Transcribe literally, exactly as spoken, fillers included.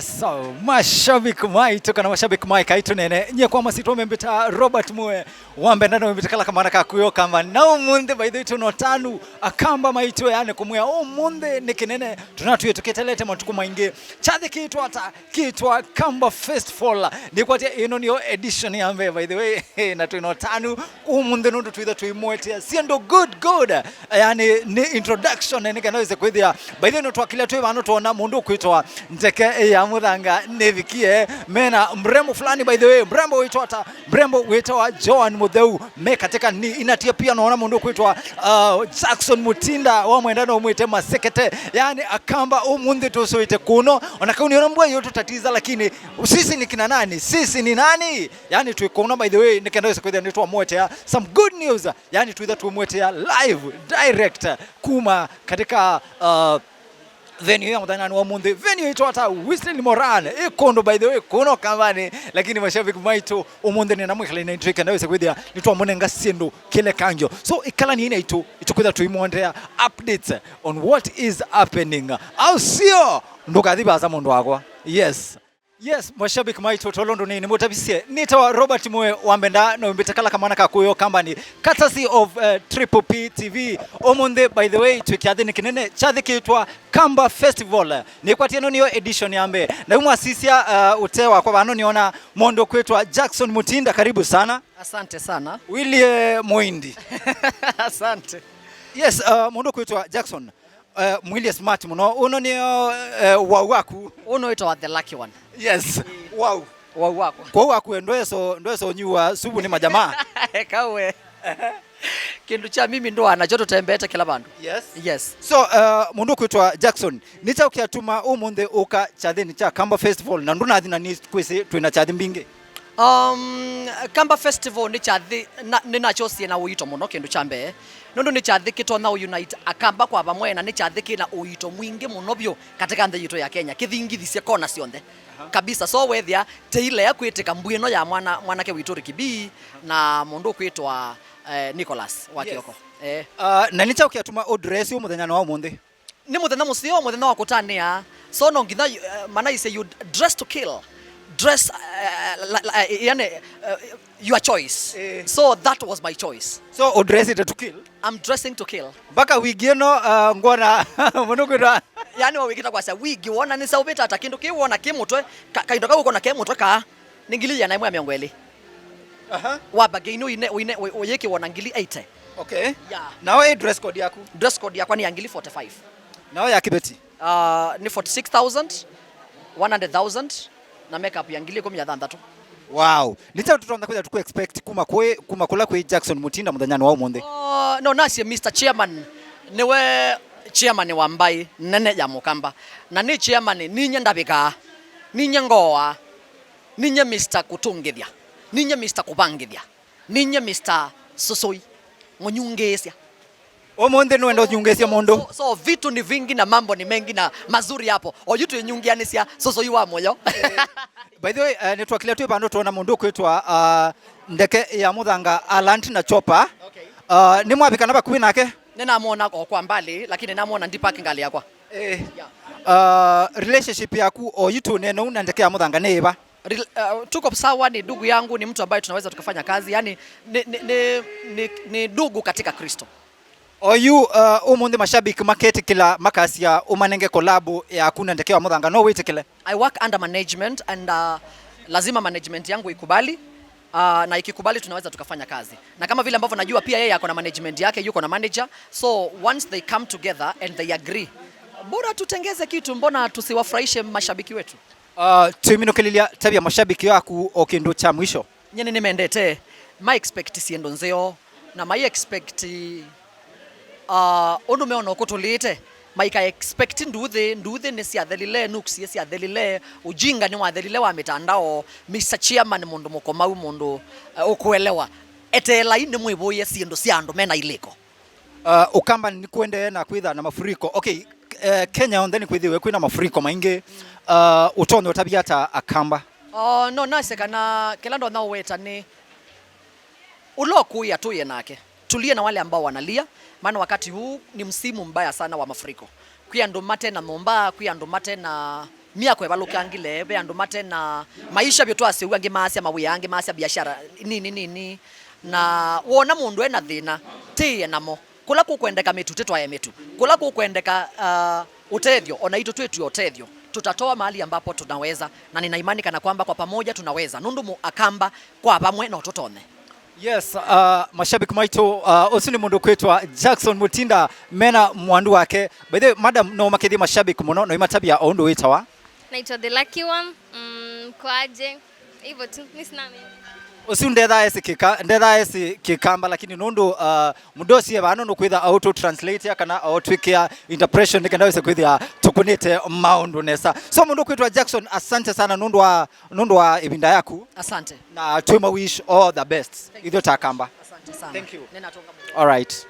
So, mashabiki maitũ kana mashabiki ma Ĩkai Tũneene, nyie kwa masitwa membĩta Robert Mue, wambenda na membĩta kala kamwana ka kuyo kamba. Na ũmũnthĩ, by the way, twĩna ũtanu, Akamba maitũ, yani kũmwĩa ũmũnthĩ nĩ kĩnene, tũnatwĩtũkĩtelete matukũ maingĩ. Kyathĩ kĩtwa ata? Kĩtwa Kamba Festival. Nĩkwatya ĩno nĩyo edition ya mbee, by the way, na twĩna ũtanu ũmũnthĩ nũndũ twĩtha tũimwetea syĩndũ good good. Yani nĩ introduction nĩ kana wĩse kwĩthĩa. By the way, no twakĩlya twĩ vano twona mũndũ ũkwĩtwa Ndeke ya Mũthanga nĩvikie. Mena mrembo fulani, by the way, mrembo wĩtwa ata? Mrembo wĩtawa Joan Mũtheu. Me katika ni inatia pia naona mũndũ ũkwĩtwa, uh, Jackson Mutinda wa mwenda no mwĩte Masekete. Yani Akamba ũmũnthĩ tũsũĩte kũno. Ona kau nĩona mbua yotũtatiza, lakini sisi ni kina nani? Sisi ni nani? Yani twĩ kũno, by the way, nĩ kenda wĩse kwĩthĩa nĩtwamwetea some good news. Yani twĩtha tũmwetea live direct kuma katika, uh, venue ya mũthenya wa ũmũnthĩ. Venue ĩtwa ata? Whistling Moran. Ĩ kũndũ, by the way, kũno Kambani, lakini mashabiki maitũ ũmũnthĩ nĩ na mwĩkala na twĩkenda wĩse kwĩthĩa nĩtwamũnenga syĩndũ kĩlekangyo. So ĩkalani naitũ, ĩtũkwĩtha tũimwondea updates on what is happening. Au sio? Ndũkathi vaasa mũndũ wakwa. Yes. Yes, mashabiki maitũ, tolo ndũnini mũtavisye. Nĩtawa Robert Mwe wa Mbenda, no mbĩte kala kamwana ka kuyo Kambani, courtesy of, uh, Triple P T V. Ũmũnthĩ, by the way, twĩ kyathĩnĩ kĩnene kyathĩkĩtwa Kamba Festival. Nĩkwatie ĩno nĩyo edition ya mbee. Na umwasisya, uh, ũtee wakwa vano nĩona mũndũ kwĩtwa Jackson Mutinda, karibu sana. Asante sana. Willie Muindi. Asante. Yes, uh, mũndũ kwĩtwa Jackson. Eh, mwilye smart mũno. Ũno nĩ, eh, wau waku. Ũno wĩtawa the lucky one. Yes. Wau. Wau wakwa. Kwa waku, eh, ndweso, ndweso nyua subu nĩ majamaa. Eka we. Kĩndũ kya mimi ndwaa nakyo tũtembeete kĩla vandũ. Yes. Yes. So, eh, mũndũ kwĩtwa Jackson, nĩ kyaũ kĩatuma ũmũnthĩ ũka kyathĩnĩ kya Kamba Festival na ndũnathi na nĩ kwĩsĩ twĩna kyathĩ mbingĩ? Um, Kamba Festival nĩ kyathĩ na, nĩnakyosie na ũito mũno kĩndũ kya mbee, nũndũ nĩ kyathĩ kĩtonya ũunite Akamba kwa vamwe, na nĩ kyathĩ kĩna ũito mwingĩ mũno vyũ katika nthĩ yitũ ya Kenya, kĩthingithisye kona syonthe kabisa. So wethĩa teilea kwĩtĩka mbu ĩno ya mwana, mwanake witũ Ricky B na mũndũ ũkwĩtwa, eh, Nicholas wa Kioko. Eh. Uh, na nĩ kyaũ kĩatuma ũdress ũmũthenya wa ũmũnthĩ? Nĩ mũthenya mũseo, mũthenya wa kũtanĩa. So no nginya, eh, manaisye you dress to kill. Dress, eh, la, la, eh, yani, eh, your choice. Eh. So that was my choice. So, ũdressĩte to kill? I'm dressing to kill. Mpaka wig ĩno, uh, ngwona mũndũ kwĩtwa. Yani wawĩkĩta kwasya wig, wona nĩ saũvĩta ata kĩndũ kĩu wona kĩ mũtwe, ka, kaindo kau ũkona ke mũtwe ka. Nĩ ngili ĩana ĩmwe ya mĩongo ĩlĩ. Aha. Wa bargain ũine, ũine, ũy-, ũyĩkĩwa na ngili eighty. Okay. Yeah. Nao ĩ dress code yaku? Dress code yakwa nĩ ya ngili forty-five. Nao ya kĩveti? Uh, nĩ forty-six thousand one hundred thousand na makeup ya ngili ĩkũmi na thanthatũ. Wow. Nĩ kyaũ tũtonya kwĩtha tũkũ expect kuma kwĩ, kuma kũla kwĩ Jackson Mutinda mũthenyanĩ wa ũmũnthĩ? Oh, no, nasye Mister Chairman nĩwe chairman wa mbaĩ nene ya Mũkamba. Na nĩ chairman, ninyie ndavĩkaa, ninyie ngooa. Ninyie Mister Kũtũngĩthya. Ninyie Mister Kũvangĩthya. Ninyie Mister Sũsũi. Mũnyungĩĩsya. Ũmũnthĩ nũenda ũnyungĩĩsye mũndũ. So, so vitu ni vingi na mambo ni mengi na mazuri hapo. Oyu twĩnyungĩanĩsya Sũsũi wa mũyo. By the way, uh, nĩtwakile twĩ vandũ twona mũndũ ũkwĩtwa, uh, Ndeke ya Mũthanga, Alant na Chopa. Okay. Uh, nĩmwavĩkana vakuvĩ nake? Nĩnamwona o kwa mbali, lakini namwona ndipark ngali yakwa. Eh. Yeah. Uh, relationship yaku oyu tũneenou na Ndeke ya Mũthanga nĩ ĩva? Rel-, uh, tuko sawa, ni ndugu yangu, ni mtu ambaye tunaweza tukafanya kazi, yani ni, ni, ni, ni, ni ndugu katika Kristo. Oyu, uh, ũmũnthĩ mashabiki maketĩkĩla makasya ũmanenge collabo yaku na Ndeke ya Mũthanga, no wĩtĩkĩle? I work under management and, uh, lazima management yangu ikubali, uh, na ikikubali tunaweza tukafanya kazi. Na kama vile ambavyo najua pia yeye ako na management yake, yuko na manager. So once they come together and they agree, bora tutengeze kitu, mbona tusiwafurahishe mashabiki wetu? Uh, twĩminũkĩlĩlya tavya mashabiki waku o kĩndũ kya mwisho. Nyie nĩnĩmendete, ma expect syĩndũ nzeo, na mai expect, uh, ũndũ meona ũkũtũlĩte, maika expect nduthĩ, nduthĩ nĩ syathelile, nuksi syathelile, ujinga nĩ wathelile wa mitandao, Mister Chairman mũndũ mũkomau, mũndũ, uh, ũkũelewa. Eteelai nĩmwĩvũĩe syĩndũ sya andũ mena ilĩko. Uh, Ũkamba nĩkũendee na kwĩtha na mafuriko. Okay, uh, Kenya yonthe nĩkwĩthĩwe kwĩna mafuriko maingĩ. Uh, ũtonya ũtavya ata Akamba? Oh, no, nase kana kĩla ndonya ũweta nĩ ũla ũkũĩa tũye nake. Tulie na wale ambao wanalia, maana wakati huu ni msimu mbaya sana wa mafuriko. Kwĩ andũ mate na nyũmba, kwĩ andũ mate na Myako ĩvalũkangile, ve andũ mate na maisha vyũ twasĩw'a, angĩ maasya mawĩa, angĩ maasya biashara nini nini. Na wona mũndũ ena thĩna, tĩĩe namo. Kũla kũkwendeka mĩtu, tĩtwae mĩtu. Kũla kũkwendeka, uh, ũtethyo, ona itũ twĩtw'e ũtethyo. Tutatoa mahali ambapo tunaweza, na nina imani kana kwamba kwa pamoja tunaweza. Nũndũ Mũakamba kwa vamwe no tũtonye. Yes, uh, mashabiki maitũ, uh, ũsu nĩ mũndũ kwĩtwa Jackson Mutinda mena mwandu wake. By the way, madam, no makĩthie mashabiki mũno, no imatavya o ũndũ wĩtawa. Naitwa The Lucky One. Mm, kwaje? Hivyo tu, mi sina mengi. Ũsu ndethaa esi kĩka-, ndethaa esi Kĩkamba, lakini nũndũ, uh, mũndũ ũsie vano nũkwĩtha auto translate kana aũtwĩkĩa interpretation nĩ kenda wĩse kwĩthĩa tũkũnĩte maũndũ nesa. So mũndũ kwĩtwa Jackson, asante sana nũndũ wa, nũndũ wa ĩvinda yaku. Asante. Na twĩma wish all the best. Ithuĩ ta Akamba. Asante sana. Thank you. Nĩnatũnga mũno. All right.